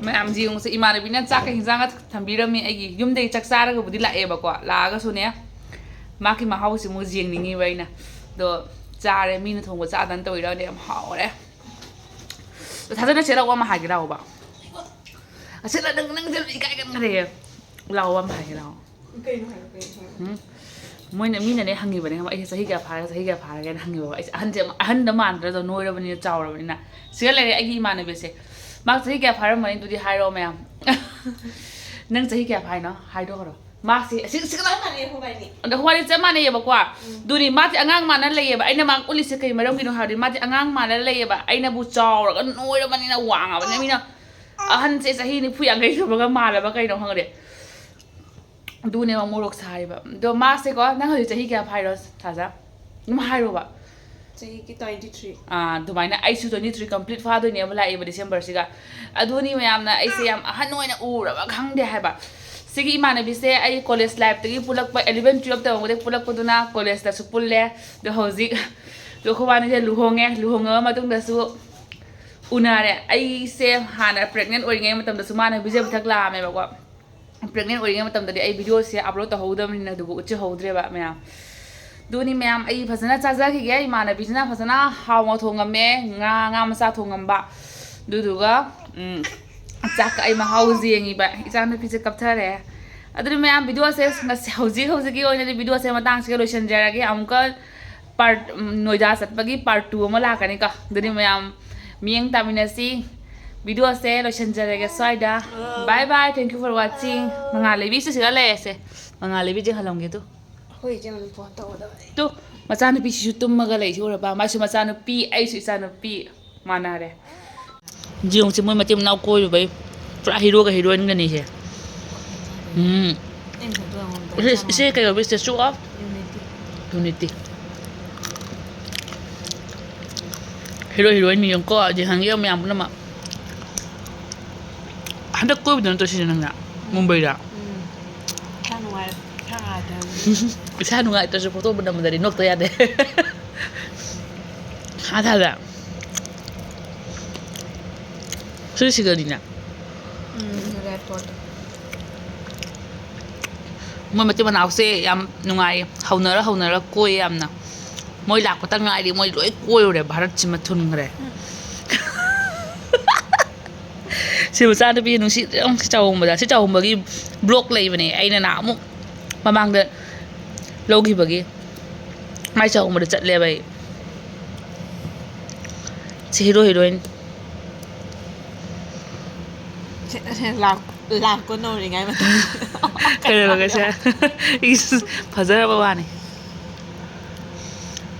ꯃꯌꯥꯝꯁꯦ ꯌꯦꯡꯉꯨꯁꯦ, ꯏꯃꯥꯟꯅꯕꯤꯅ ꯆꯥꯛꯀ ꯍꯤꯟꯖꯥꯡꯒ ꯊꯝꯕꯤꯔꯝꯃꯤ꯫ ꯑꯩꯒꯤ ꯌꯨꯝꯗꯒꯤ ꯆꯥꯛ ꯆꯥꯔꯒꯕꯨꯗꯤ ꯂꯥꯛꯑꯦꯕꯀꯣ, ꯂꯥꯛꯑꯒꯁꯨꯅꯦ, ꯃꯥꯒꯤ ꯃꯍꯥꯎꯁꯦ ꯑꯃꯨꯛ ꯌꯦꯡꯅꯤꯡꯉꯤꯕ ꯑꯩꯅ꯫ ꯑꯗꯣ ꯆꯥꯔꯦ, ꯃꯤꯅ ꯊꯣꯡꯕ ꯆꯥꯗꯅ ꯇꯧꯔꯤꯔꯥ ꯈꯪꯗꯦ, ꯌꯥꯝ ꯍꯥꯎꯔꯦ꯫ ꯑꯗꯣ ꯊꯥꯖꯅ ꯆꯦ ꯂꯥꯛꯑꯣ ꯑꯃ ꯍꯥꯏꯒꯦ ꯂꯥꯛꯑꯣꯕ꯫ ꯑꯁꯤ ꯅꯪ, ꯅꯪ ꯏꯀꯥꯏꯒꯟꯈ꯭ꯔꯦ꯫ ꯂꯥꯛꯑꯣ ꯑꯃ ꯍꯥꯏꯒꯦ ꯂꯥꯛꯑꯣ꯫ ꯀꯩꯅꯣ ꯍꯥꯏꯌꯣ, ꯀꯩꯅꯣ ꯍꯥꯏꯌꯣ꯫ ꯎꯝ? ꯃꯣꯏꯅ, ꯃꯤꯅꯅꯦ ꯍꯪꯉꯤꯕꯅꯦ, ꯈꯪꯕ꯭ꯔꯥ? "ꯑꯩꯁꯦ ꯆꯍꯤ ꯀꯌꯥ ꯐꯥꯔꯒꯦ, ꯆꯍꯤ ꯀꯌꯥ ꯐꯥꯔꯒꯦꯅ" ꯍꯪꯉꯤꯕ꯫ ꯑꯩꯁꯦ ꯑꯍꯟꯁꯦ ꯑꯃ, ꯑꯍꯟꯗ ꯃꯥꯟꯗ꯭ꯔꯗꯣ, ꯅꯣꯏꯔꯕꯅꯤꯅ, ꯆꯥꯎꯔꯕꯅꯤꯅ꯫ ꯁꯤꯗ ꯂꯩꯔꯦ ꯑꯩꯒꯤ ꯏꯃꯥꯟꯅꯕꯤꯁꯦ꯫ "ꯃꯥ ꯆꯍꯤ ꯀꯌꯥ ꯐꯥꯔꯝꯃꯅꯤ? ꯑꯗꯨꯗꯤ ꯍꯥꯏꯔꯛꯑꯣ ꯃꯌꯥꯝ꯫" "ꯅꯪ ꯆꯍꯤ ꯀꯌꯥ ꯐꯥꯔꯤꯅꯣ? ꯍꯥꯏꯗꯣꯛꯈ꯭ꯔꯣ꯫" ꯃꯥꯁꯦ ꯑꯁꯤ, ꯑꯁꯤ ꯆꯞ ꯃꯥꯟꯅꯩ ꯑꯩꯈꯣꯏꯕꯥꯅꯤ꯫ ꯑꯗꯣ ꯑꯩꯈꯣꯏꯕꯥꯅꯤ ꯆꯞ ꯃꯥꯟꯅꯩꯌꯦꯕꯀꯣ꯫ ꯎꯝ꯫ ꯑꯗꯨꯅꯤ, ꯃꯥꯁꯦ ꯑꯉꯥꯡ ꯃꯥꯅ ꯂꯩꯌꯦꯕ꯫ ꯑꯩꯅ ꯃꯥ ꯎꯠꯂꯤꯁꯦ ꯀꯩ ꯃꯔꯝꯒꯤꯅꯣ ꯍꯥꯏꯔꯗꯤ, ꯃꯥꯗꯤ ꯑꯉꯥꯡ ꯃꯥꯅ ꯂꯩꯌꯦꯕ꯫ ꯑꯩꯅꯕꯨ ꯆꯥꯎꯔꯒ ꯅꯣꯏꯔꯕꯅꯤꯅ, ꯋꯥꯡꯉꯕꯅꯤꯅ, ꯃꯤꯅ ꯑꯍꯟꯁꯦ ꯆꯍꯤ ꯅꯤꯐꯨ ꯌꯥꯡꯈꯩ ꯁꯨꯕꯒ ꯃꯥꯜꯂꯕ ꯀꯩꯅꯣ ꯈꯪꯗꯦ꯫ ꯑꯗꯨꯅꯦꯕ ꯃꯣꯔꯣꯛ ꯁꯥꯔꯤꯕ꯫ ꯑꯗꯣ ꯃꯥꯁꯦꯀꯣ, ꯅꯪ ꯍꯧꯖꯤꯛ ꯆꯍꯤ ꯀꯌꯥ ꯐꯥꯏꯔꯣ, ꯊꯥꯖ? ꯑꯗꯨꯝ ꯍꯥꯏꯔꯣꯕ꯫ ꯆꯍꯤꯒꯤ twenty three꯫ ꯑꯥ, ꯑꯗꯨꯃꯥꯏꯅ ꯑꯩꯁꯨ twenty three complete ꯐꯥꯗꯣꯏꯅꯦꯕ ꯂꯥꯛꯏꯕ Decemberꯁꯤꯒ꯫ ꯑꯗꯨꯅꯤ ꯃꯌꯥꯝꯅ ꯑꯩꯁꯦ ꯌꯥꯝ ꯑꯍꯟ ꯑꯣꯏꯅ ꯎꯔꯕ ꯈꯪꯗꯦ ꯍꯥꯏꯕ꯫ ꯁꯤꯒꯤ ꯏꯃꯥꯟꯅꯕꯤꯁꯦ ꯑꯩ college lifeꯇꯒꯤ ꯄꯨꯜꯂꯛꯄ, eleven twelve ꯇꯧꯕꯗꯒꯤ ꯄꯨꯜꯂꯛꯄꯗꯨꯅ collegeꯇꯁꯨ ꯄꯨꯜꯂꯦ꯫ ꯑꯗꯣ ꯍꯧꯖꯤꯛ, ꯑꯗꯣ ꯑꯩꯈꯣꯏꯕꯥꯅꯤꯁꯦ ꯂꯨꯍꯣꯡꯉꯦ꯫ ꯂꯨꯍꯣꯡꯉꯕ ꯃꯇꯨꯡꯗꯁꯨ ꯎꯅꯔꯦ꯫ ꯑꯩꯁꯦ ꯍꯥꯟꯅ pregnant ꯑꯣꯏꯔꯤꯉꯩ ꯃꯇꯝꯗꯁꯨ ꯃꯥꯅ ꯕꯤꯖꯩ ꯃꯊꯛ ꯂꯥꯛꯑꯝꯃꯦꯕꯀꯣ꯫ ꯄ꯭ꯔꯦꯒꯅꯦꯟ ꯑꯣꯏꯔꯤꯉꯩ ꯃꯇꯝꯗꯗꯤ ꯑꯩ ꯚꯤꯗꯤꯑꯣꯁꯦ ꯑꯞꯂꯣꯗ ꯇꯧꯍꯧꯗꯕꯅꯤꯅ ꯑꯗꯨꯒ ꯎꯠꯆꯍꯧꯗ꯭ꯔꯦꯕ ꯃꯌꯥꯝ꯫ ꯑꯗꯨꯅꯤ ꯃꯌꯥꯝ, ꯑꯩ ꯐꯖꯅ ꯆꯥꯖꯈꯤꯒꯦ꯫ ꯏꯃꯥꯟꯅꯕꯤꯁꯤꯅ ꯐꯖꯅ ꯍꯥꯎꯅ ꯊꯣꯡꯉꯝꯃꯦ, ꯉꯥ, ꯉꯥ ꯃꯆꯥ ꯊꯣꯡꯉꯝꯕ꯫ ꯑꯗꯨꯗꯨꯒ, ꯎꯝ, ꯆꯥꯛꯀ ꯑꯩ ꯃꯍꯥꯎꯁꯦ ꯌꯦꯡꯉꯤꯕ꯫ ꯏꯆꯥꯅꯨꯄꯤꯁꯦ ꯀꯞꯊꯔꯦ꯫ ꯑꯗꯨꯗꯤ ꯃꯌꯥꯝ, ꯚꯤꯗꯤꯑꯣꯁꯦ ꯉꯁꯤ, ꯍꯧꯖꯤꯛ ꯍꯧꯖꯤꯛꯀꯤ ꯑꯣꯏꯅꯗꯤ ꯚꯤꯗꯤꯑꯣꯁꯦ ꯃꯇꯥꯡꯁꯤꯒ ꯂꯣꯏꯁꯤꯟꯖꯔꯒꯦ꯫ ꯑꯃꯨꯛꯀ ꯄꯥꯔꯠ, ꯎꯝ, ꯅꯣꯏꯗꯥ ꯆꯠꯄꯒꯤ ꯄꯥꯔꯠ ꯇꯨ ꯑꯃ ꯂꯥꯛꯀꯅꯤꯀꯣ꯫ ꯑꯗꯨꯗꯤ ꯃꯌꯥꯝ ꯃꯤꯠꯌꯦꯡ ꯇꯥꯃꯤꯟꯅꯁꯤ꯫ ꯚꯤꯗꯤꯑꯣꯁꯦ ꯂꯣꯏꯁꯤꯟꯖꯔꯒꯦ ꯁ꯭ꯋꯥꯏꯗ꯫ Bye bye, thank you for watching. ꯃꯉꯥꯜ ꯂꯩꯕꯤꯁꯨ ꯁꯤꯗ ꯂꯩꯔꯦꯁꯦ꯫ ꯃꯉꯥꯜ ꯂꯩꯕꯤ ꯆꯦ ꯍꯜꯂꯝꯒꯦ ꯇꯨ꯫ ꯑꯩꯈꯣꯏ ꯏꯆꯦ ꯑꯃꯅ ꯐꯣꯟ ꯇꯧꯒꯗꯕꯅꯤ꯫ ꯇꯨ, ꯃꯆꯥꯅꯨꯄꯤꯁꯤꯁꯨ ꯇꯨꯝꯃꯒ ꯂꯩꯁꯤ ꯎꯔꯕ? ꯃꯥꯁꯨ ꯃꯆꯥꯅꯨꯄꯤ, ꯑꯩꯁꯨ ꯏꯆꯥꯅꯨꯄꯤ ꯃꯥꯟꯅꯔꯦ꯫ ꯌꯦꯡꯉꯨꯁꯦ, ꯃꯣꯏ ꯃꯆꯤꯟ ꯃꯅꯥꯎ ꯀꯣꯏꯔꯨꯕꯩ ꯄꯨꯔꯥ ꯍꯤꯔꯣꯒ ꯍꯤꯔꯣꯏꯟꯒꯅꯤꯁꯦ꯫ ꯎꯝ꯫ ꯑꯩ ꯃꯁꯛꯇꯣ ꯌꯦꯡꯉꯣ, ꯑꯝꯇ ꯏꯆꯦ, ꯆꯞ ꯏꯆꯦ ꯀꯩ ꯀꯧꯒꯦ? Statue of ꯃꯥꯟꯅꯩ꯫ Unity꯫ Unity꯫ ꯍꯤꯔꯣ ꯍꯤꯔꯣꯏꯟ ꯌꯦꯡꯉꯨꯀꯣ, ꯖꯤꯍꯥꯟꯒꯤ ꯃꯌꯥꯝ ꯄꯨꯝꯅꯃꯛ꯫ ꯍꯟꯗꯛ ꯀꯣꯏꯕꯗ ꯅꯠꯇ꯭ꯔꯣ ꯁꯤꯁꯦ ꯅꯪꯅ? ꯃꯨꯝꯕꯩꯗ? ꯎꯝ꯫ ꯏꯁꯥ ꯅꯨꯡꯉꯥꯏ-, ꯏꯁꯥ ꯅꯨꯡꯉꯥꯏꯇꯕꯅꯤ꯫ ꯏꯁꯥ ꯅꯨꯡꯉꯥꯏꯇ꯭ꯔꯁꯨ ꯐꯣꯇꯣꯕꯨ ꯅꯝꯕꯗꯗꯤ ꯅꯣꯛꯇ ꯌꯥꯗꯦ꯫ ꯍꯥ ꯊꯥꯗ꯫ ꯁꯤ ꯁꯤꯒꯅꯤꯅ꯫ ꯎꯝ, ꯔꯦꯗ ꯐꯣꯔꯠ꯫ ꯃꯣꯏ ꯃꯆꯤꯟ ꯃꯅꯥꯎꯁꯦ ꯌꯥꯝ ꯅꯨꯡꯉꯥꯏꯌꯦ, ꯍꯧꯅꯔ ꯍꯧꯅꯔ ꯀꯣꯏꯌꯦ ꯌꯥꯝꯅ꯫ ꯃꯣꯏ ꯂꯥꯛꯄꯇ ꯉꯥꯏꯔꯤ, ꯃꯣꯏ ꯂꯣꯏ ꯀꯣꯏꯔꯨꯔꯦ, ꯚꯥꯔꯠꯁꯤꯃ ꯊꯨꯟꯈ꯭ꯔꯦ꯫ ꯎꯝ꯫ ꯁꯤ ꯃꯆꯥꯅꯨꯄꯤ ꯅꯨꯡꯁꯤꯠ ꯌꯥꯝ ꯆꯥꯎꯝꯕꯗ, ꯁꯤ ꯆꯥꯎꯝꯕꯒꯤ ꯕ꯭ꯂꯣꯛ ꯂꯩꯕꯅꯦ, ꯑꯩꯅ ꯅꯍꯥꯟꯃꯨꯛ ꯃꯃꯥꯡꯗ ꯂꯧꯈꯤꯕꯒꯤ꯫ ꯃꯥꯏ ꯆꯥꯎꯝꯕꯗ ꯆꯠꯂꯦꯕ ꯑꯩ꯫ ꯁꯤ ꯍꯤꯔꯣ ꯍꯤꯔꯣꯏꯟ꯫ ꯁꯦ, ꯁꯦ, ꯂꯥꯛ-, ꯂꯥꯛꯄ ꯅꯧꯔꯤꯉꯥꯏ ꯃꯇꯝ꯫ ꯀꯩꯗꯧꯔꯒꯦ ꯁꯦ? ꯏꯁ, ꯐꯖꯔꯕ ꯋꯥꯅꯤ꯫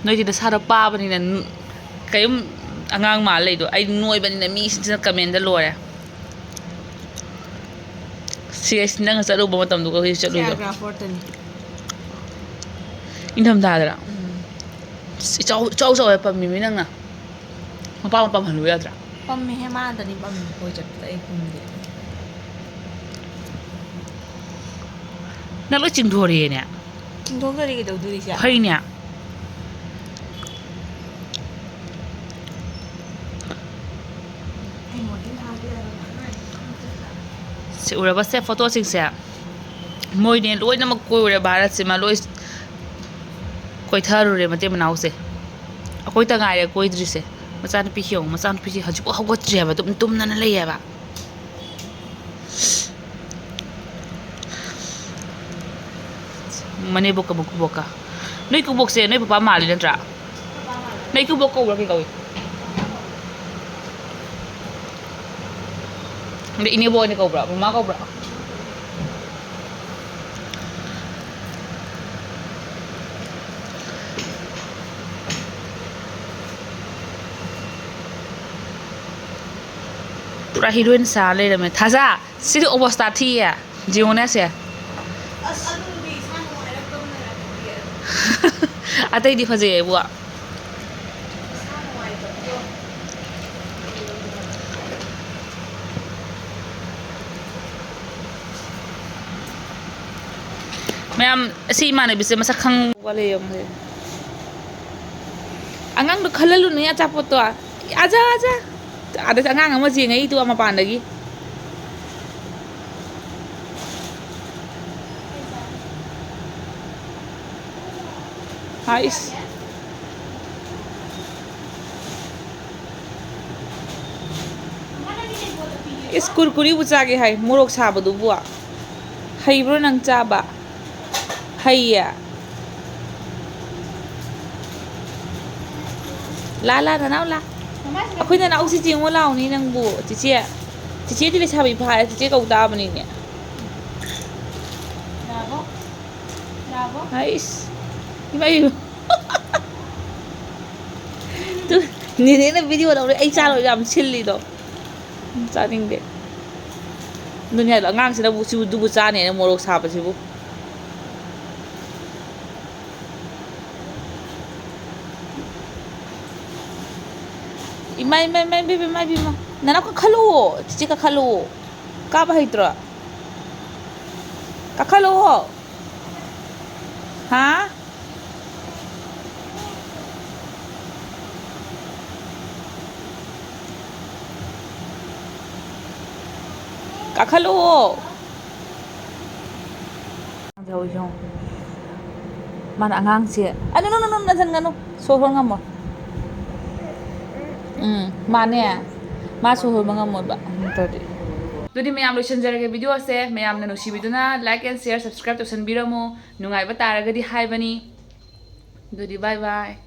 ꯅꯣꯏꯗꯤ ꯅꯁꯥꯗꯣ ꯄꯥꯕꯅꯤꯅ ꯅ-, ꯀꯩꯝ ꯑꯉꯥꯡ ꯃꯥꯜ ꯂꯩꯗꯣ꯫ ꯑꯩ ꯅꯣꯏꯕꯅꯤꯅ ꯃꯤꯁꯤꯡꯁꯤꯅ ꯀꯃꯦꯟꯗ ꯂꯣꯏꯔꯦ꯫ ꯁꯤ ꯑꯩꯁ ꯅꯪꯒ ꯆꯠꯂꯨꯕ ꯃꯇꯝꯗꯨꯒ ꯍꯧꯖꯤꯛ ꯁꯤ ꯆꯠꯂꯨꯏꯗꯣ꯫ ꯑꯒ꯭ꯔꯥ ꯐꯣꯔꯠꯇꯅꯤ꯫ ꯏꯪꯊꯝꯊꯥꯗꯔ? ꯎꯝ꯫ ꯑꯁ, ꯏꯆꯥꯎ, ꯏꯆꯥꯎ ꯆꯥꯎꯋꯦ ꯄꯝꯃꯤꯃꯤ ꯅꯪꯅ꯫ ꯃꯄꯥ ꯑꯃ ꯄꯝꯍꯜꯂꯨ ꯌꯥꯗ꯭ꯔꯥ? ꯄꯝꯃꯦꯍꯦ, ꯃꯥꯗꯅꯤ ꯄꯝꯃꯤ꯫ ꯀꯣꯏ ꯆꯠꯄꯗ ꯑꯩ ꯄꯝꯗꯦ꯫ ꯅꯪ ꯂꯣꯏ ꯆꯤꯡꯊꯣꯔꯛꯑꯦꯅꯦ꯫ ꯆꯤꯡꯊꯣꯛꯇ꯭ꯔꯗꯤ ꯀꯩꯗꯧꯗꯣꯔꯤꯒꯦ? ꯐꯩꯅꯦ꯫ ꯁꯦ ꯎꯔꯕ ꯁꯦ ꯐꯣꯇꯣꯁꯤꯡꯁꯦ, ꯃꯣꯏꯅꯦ ꯂꯣꯏꯅꯃꯛ ꯀꯣꯏꯔꯨꯔꯦ ꯚꯥꯔꯠꯁꯤꯃ ꯂꯣꯏ ꯀꯣꯏꯊꯔꯨꯔꯦ ꯃꯇꯩ ꯃꯅꯥꯎꯁꯦ꯫ ꯑꯩꯈꯣꯏꯇ ꯉꯥꯏꯔꯦ ꯀꯣꯏꯗ꯭ꯔꯤꯁꯦ꯫ ꯃꯆꯥꯅꯨꯄꯤꯁꯤ ꯌꯦꯡꯉꯨ, ꯃꯆꯥꯅꯨꯄꯤꯁꯤ ꯍꯧꯖꯤꯛꯐꯥꯎ ꯍꯧꯒꯠꯇ꯭ꯔꯤ ꯍꯥꯏꯕ, ꯑꯗꯨꯝ ꯇꯨꯝꯗꯅ ꯂꯩ ꯍꯥꯏꯕ꯫ ꯃꯅꯦꯕꯣꯛꯀ ꯃꯀꯨꯕꯣꯛꯀ꯫ ꯅꯣꯏ ꯀꯨꯕꯣꯛꯁꯦ ꯅꯣꯏ ꯄꯄꯥ ꯃꯥꯜꯂꯤ ꯅꯠꯇ꯭ꯔꯥ? ꯅꯣꯏ ꯀꯨꯕꯣꯛ ꯀꯧꯕ꯭ꯔꯥ ꯀꯩ ꯀꯧꯏ? ꯑꯗ ꯏꯅꯦꯕꯣꯛ ꯑꯣꯏꯅ ꯀꯧꯕ꯭ꯔꯥ? ꯃꯃꯥ ꯀꯧꯕ꯭ꯔꯥ? ꯄꯨꯔꯥ ꯍꯤꯔꯣꯏꯟ ꯁꯥ ꯂꯩꯔꯝꯃꯦ꯫ ꯊꯥꯖ, ꯁꯤꯗꯤ ꯑꯣꯕꯁꯇꯥ ꯊꯤꯌꯦ꯫ ꯌꯦꯡꯉꯨꯅꯦ ꯁꯦ꯫ ꯑꯁ, ꯑꯗꯨꯗꯤ ꯏꯁꯥ ꯅꯨꯡꯉꯥꯏꯔꯛꯇꯕꯅ ꯌꯥꯗꯤꯌꯦ꯫ ꯑꯇꯩꯗꯤ ꯐꯖꯩꯌꯦꯕꯨ꯫ ꯏꯁꯥ ꯅꯨꯡꯉꯥꯏꯇꯕꯗꯣ꯫ ꯃꯌꯥꯝ, ꯑꯁꯤ ꯏꯃꯥꯟꯅꯕꯤꯁꯦ ꯃꯁꯛ ꯈꯪꯕ ꯂꯩ ꯌꯦꯡꯉꯨꯁꯦ꯫ ꯑꯉꯥꯡꯗꯣ ꯈꯜꯍꯜꯂꯨꯅꯦ ꯑꯆꯥꯄꯣꯠꯇꯣ꯫ ꯑꯖꯥ, ꯑꯖꯥ꯫ ꯑꯗ ꯑꯉꯥꯡ ꯑꯃ ꯌꯦꯡꯉꯛꯏꯗꯣ ꯃꯄꯥꯟꯗꯒꯤ꯫ ꯍꯥꯏꯁ꯫ ꯏꯁ, ꯀꯨꯔꯀꯨꯔꯤꯕꯨ ꯆꯥꯒꯦ ꯍꯥꯏ, ꯃꯣꯔꯣꯛ ꯁꯥꯕꯗꯨꯕꯨ꯫ ꯍꯩꯕ꯭ꯔꯣ ꯅꯪ ꯆꯥꯕ? ꯍꯩꯌꯦ꯫ ꯂꯥ, ꯂꯥ, ꯅꯅꯥꯎ ꯂꯥ꯫ ꯑꯩꯈꯣꯏ ꯅꯅꯥꯎꯁꯤ ꯌꯦꯡꯉꯣ ꯂꯥꯎꯅꯤ ꯅꯪꯕꯨ꯫ ꯆꯤꯆꯦ, ꯆꯤꯆꯦꯗꯤ ꯂꯩꯁꯥꯕꯤ ꯐꯥꯔꯦ, ꯆꯤꯆꯦ ꯀꯧ ꯇꯥꯕꯅꯤꯅꯦ꯫ ꯍꯥꯏꯁ꯫ ꯏꯃꯥ, ꯏꯃꯥ꯫ ꯇꯨ, ꯅꯦꯅꯦꯅ video ꯂꯧꯔꯦ, ꯑꯩ ꯆꯥꯔꯣꯏ ꯌꯥꯝ ꯁꯤꯜꯂꯤꯗꯣ꯫ ꯆꯥꯅꯤꯡꯗꯦ꯫ ꯑꯗꯨꯅꯦ ꯍꯥꯏꯗꯣ, ꯑꯉꯥꯡꯁꯤꯅꯕꯨ ꯁꯤꯕꯨ, ꯑꯗꯨꯕꯨ ꯆꯥꯅꯦꯅ ꯃꯣꯔꯣꯛ ꯁꯥꯕꯁꯤꯕꯨ꯫ ꯏꯃꯥ, ꯏꯃꯥ, ꯏꯃꯥ, ꯏꯃꯥ, ꯏꯃꯥ, ꯏꯃꯥ, ꯏꯃꯥ꯫ ꯅꯅꯥꯎ ꯀꯥꯈꯠꯂꯨꯑꯣ꯫ ꯆꯤꯆꯦ ꯀꯥꯈꯠꯂꯨꯑꯣ꯫ ꯀꯥꯕ ꯍꯩꯇ꯭ꯔꯣ? ꯀꯥꯈꯠꯂꯨꯑꯣ꯫ ꯍꯥ? ꯀꯥꯈꯠꯂꯛꯑꯣ꯫ ꯌꯦꯡꯉꯣ, ꯌꯦꯡꯉꯣ꯫ ꯃꯥꯅ ꯑꯉꯥꯡꯁꯦ, ꯑ, ꯅꯣ, ꯅꯣ, ꯅꯣ, ꯅꯣ, ꯅꯟꯁꯟꯒꯅꯨ꯫ ꯁꯣꯔ ꯍꯣꯟ ꯉꯝꯃꯣꯏ꯫ ꯎꯝ, ꯃꯥꯅꯦ꯫ ꯃꯥ ꯁꯣꯔ ꯍꯣꯟꯕ ꯉꯝꯃꯣꯏꯕ꯫ ꯅꯠꯇ꯭ꯔꯗꯤ꯫ ꯑꯗꯨꯗꯤ ꯃꯌꯥꯝ ꯂꯣꯏꯁꯤꯟꯖꯔꯒꯦ video ꯁꯦ꯫ ꯃꯌꯥꯝꯅ ꯅꯨꯡꯁꯤꯕꯤꯗꯨꯅ like and share, subscribe ꯇꯧꯁꯟꯕꯤꯔꯝꯃꯣ꯫ ꯅꯨꯡꯉꯥꯏꯕ ꯇꯥꯔꯒꯗꯤ ꯍꯥꯏꯕꯅꯤ꯫ ꯑꯗꯨꯗꯤ bye bye꯫